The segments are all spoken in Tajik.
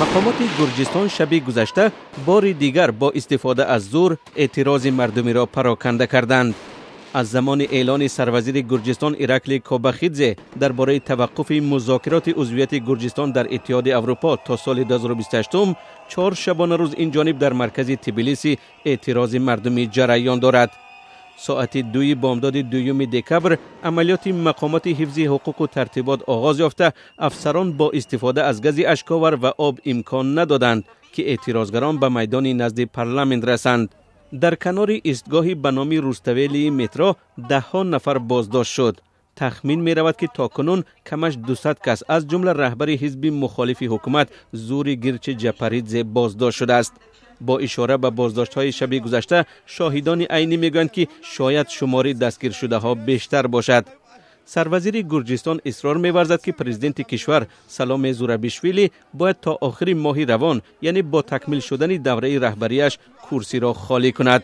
Мақомоти Гурҷистон шаби гузашта бори дигар бо истифода аз зӯр эътирози мардумиро пароканда карданд. Аз замони эълони сарвазири Гурҷистон Ираклий Кобахидзе дар бораи таваққуфи музокироти узвияти Гурҷистон дар Иттиҳоди Аврупо то соли 2028, 4 шабонарӯз ин ҷониб дар маркази Тбилиси эътирози мардумӣ ҷараён дорад. Соати 2-и бомдоди 2 декабр амалиёти мақомоти ҳифзи ҳуқуқу тартибот оғоз ёфта, афсарон бо истифода аз гази ашковар ва об имкон надоданд, ки эътирозгарон ба майдони назди парламент расанд. Дар канори истгоҳи ба номи Руставелии метро даҳҳо нафар боздошт шуд. Тахмин меравад, ки то кунун камаш 200 кас, аз ҷумла раҳбари ҳизби мухолифи ҳукумат Зури Гирчи Ҷапаридзе, боздошт шудааст. Бо ишора ба боздоштҳои шаби гузашта, шоҳидони айнӣ мегӯянд, ки шояд шумори дастгиршудаҳо бештар бошад. Сарвазири Гурҷистон исрор меварзад, ки президенти кишвар Саломе Зурабишвили бояд то охири моҳи равон, яъне бо такмил шудани давраи раҳбарияш, курсиро холӣ кунад.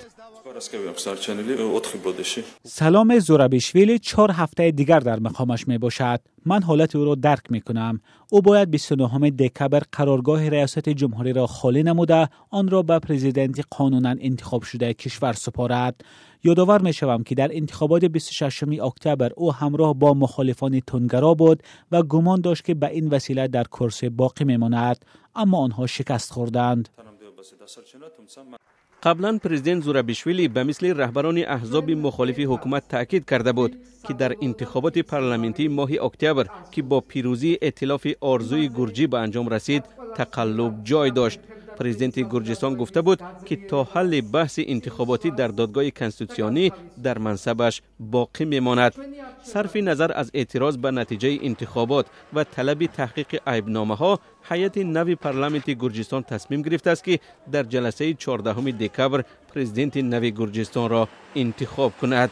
Саломе Зурабишвили 4 ҳафтаи дигар дар мақомаш мебошад. Ман ҳолати ӯро дарк мекунам. Ӯ бояд 29 декабр қароргоҳи раёсати ҷумҳуриро холӣ намуда, онро ба президенти қонунан интихобшудаи кишвар супорад. Ёдовар мешавам, ки дар интихоботи 26 октябр ӯ ҳамроҳ бо мухолифони тундгаро буд ва гумон дошт, ки ба ин васила дар курсӣ боқӣ мемонад, аммо онҳо шикаст хӯрданд. Қаблан президент Зурабишвили ба мисли раҳбарони аҳзоби мухолифи ҳукумат таъкид карда буд, ки дар интихоботи парламентии моҳи октябр, ки бо пирӯзии эътилофи Орзуи Гурҷӣ ба анҷом расид, тақаллуб ҷой дошт. Президенти Гурҷистон гуфта буд, ки то ҳалли баҳси интихоботӣ дар додгоҳи конститутсионӣ дар мансабаш боқӣ мемонад. Сарфи назар аз эътироз ба натиҷаи интихобот ва талаби таҳқиқи айбномаҳо, ҳайати нави парламенти Гурҷистон тасмим гирифтааст, ки дар ҷаласаи 14 декабр президенти нави Гурҷистонро интихоб кунад.